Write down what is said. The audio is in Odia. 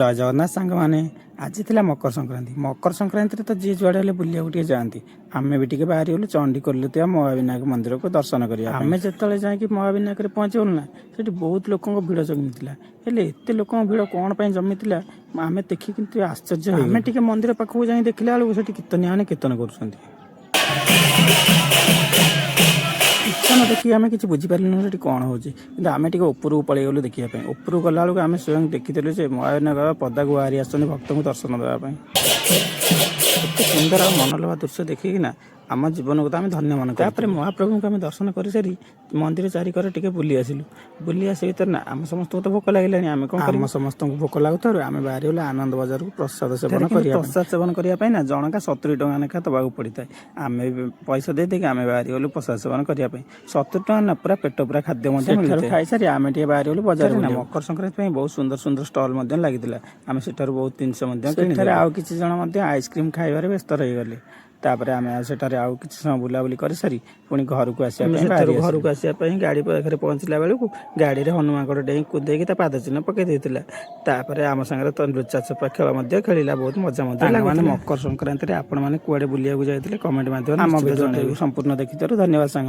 ଜୟ ଜଗନ୍ନାଥ ସାଙ୍ଗମାନେ। ଆଜି ଥିଲା ମକର ସଂକ୍ରାନ୍ତି। ମକର ସଂକ୍ରାନ୍ତିରେ ତ ଯିଏ ଯୁଆଡ଼େ ହେଲେ ବୁଲିବାକୁ ଟିକେ ଯାଆନ୍ତି। ଆମେ ବି ଟିକେ ବାହାରିଗଲୁ ଚଣ୍ଡିଖୋଲରେ ଥିବା ମହାବିନାୟକ ମନ୍ଦିରକୁ ଦର୍ଶନ କରିବା। ଆମେ ଯେତେବେଳେ ଯାଇକି ମହାବିନାୟକରେ ପହଞ୍ଚିଗଲୁ ନା, ସେଠି ବହୁତ ଲୋକଙ୍କ ଭିଡ଼ ଜମିଥିଲା। ହେଲେ ଏତେ ଲୋକଙ୍କ ଭିଡ଼ କ'ଣ ପାଇଁ ଜମିଥିଲା, ଆମେ ଦେଖି କିନ୍ତୁ ଆଶ୍ଚର୍ଯ୍ୟ। ଆମେ ଟିକେ ମନ୍ଦିର ପାଖକୁ ଯାଇ ଦେଖିଲା ବେଳକୁ ସେଠି କୀର୍ତ୍ତନିଆ ମାନେ କୀର୍ତ୍ତନ କରୁଛନ୍ତି। କୀର୍ତ୍ତନ ଦେଖିକି ଆମେ କିଛି ବୁଝିପାରିଲୁନି ସେଠି କ'ଣ ହେଉଛି। କିନ୍ତୁ ଆମେ ଟିକେ ଉପରକୁ ପଳେଇଗଲୁ ଦେଖିବା ପାଇଁ। ଉପରକୁ ଗଲାବେଳକୁ ଆମେ ସ୍ୱୟଂ ଦେଖିଥିଲୁ ଯେ ମହାବିନାୟକ ପଦାକୁ ବାହାରି ଆସୁଛନ୍ତି ଭକ୍ତଙ୍କୁ ଦର୍ଶନ ଦେବା ପାଇଁ। ଏତେ ସୁନ୍ଦର ଆଉ ମନଲୋଭା ଦୃଶ୍ୟ ଦେଖିକିନା ଆମ ଜୀବନକୁ ତ ଆମେ ଧନ୍ୟ ମନେ। ତାପରେ ମହାପ୍ରଭୁଙ୍କୁ ଆମେ ଦର୍ଶନ କରିସାରି ମନ୍ଦିର ଚାରିକର ଟିକେ ବୁଲି ଆସିଲୁ। ବୁଲି ଆସିବା ଭିତରେ ନା ଆମ ସମସ୍ତଙ୍କୁ ତ ଭୋକ ଲାଗିଲାଣି। ଆମେ କ'ଣ, ଆମ ସମସ୍ତଙ୍କୁ ଭୋକ ଲାଗୁଥିବାରୁ ଆମେ ବାହାରିଗଲୁ ଆନନ୍ଦ ବଜାରକୁ ପ୍ରସାଦ ସେବନ କରିବା। ପ୍ରସାଦ ସେବନ କରିବା ପାଇଁ ନା ଜଣକା 70 ଟଙ୍କା ଲେଖା ଦେବାକୁ ପଡ଼ିଥାଏ। ଆମେ ବି ପଇସା ଦେଇ ଦେଇକି ଆମେ ବାହାରିଗଲୁ ପ୍ରସାଦ ସେବନ କରିବା ପାଇଁ। 70 ଟଙ୍କା ନା ପୁରା ପେଟ ପୁରା ଖାଦ୍ୟ ମଧ୍ୟ ମିଳିଥାଏ। ଖାଇସାରି ଆମେ ଟିକେ ବାହାରିଗଲୁ ବଜାର। ନା ମକର ସଂକ୍ରାନ୍ତି ପାଇଁ ବହୁତ ସୁନ୍ଦର ସୁନ୍ଦର ଷ୍ଟଲ୍ ମଧ୍ୟ ଲାଗିଥିଲା। ଆମେ ସେଠାରୁ ବହୁତ ଜିନିଷ ମଧ୍ୟ ସେଠାରେ, ଆଉ କିଛି ଜଣ ମଧ୍ୟ ଆଇସ୍କ୍ରିମ୍ ଖାଇବାରେ ବ୍ୟସ୍ତ ରହିଗଲେ। ତାପରେ ଆମେ ଆଉ ସେଠାରେ ଆଉ କିଛି ସମୟ ବୁଲାବୁଲି କରିସାରି ପୁଣି ଘରକୁ ଆସିବା ପାଇଁ ସେଠାରୁ ଘରକୁ ଆସିବା ପାଇଁ ଗାଡ଼ି ପାଖରେ ପହଞ୍ଚିଲା ବେଳକୁ ଗାଡ଼ିରେ ହନୁମାନଙ୍କର ଡେଇଁ କୁଦେଇକି ତା ପାଦ ଚିହ୍ନ ପକେଇ ଦେଇଥିଲା। ତାପରେ ଆମ ସାଙ୍ଗରେ ତ ଲୁଚା ଛପା ଖେଳ ମଧ୍ୟ ଖେଳିଲା। ବହୁତ ମଜା ମଧ୍ୟ। ମାନେ ମକର ସଂକ୍ରାନ୍ତିରେ ଆପଣମାନେ କୁଆଡ଼େ ବୁଲିବାକୁ ଯାଇଥିଲେ, କମେଣ୍ଟ ମାଧ୍ୟମରେ ଆମ ଭିଡ଼ିଓ ସମ୍ପୂର୍ଣ୍ଣ ଦେଖିଥିବାରୁ ଧନ୍ୟବାଦ ସାଙ୍ଗ।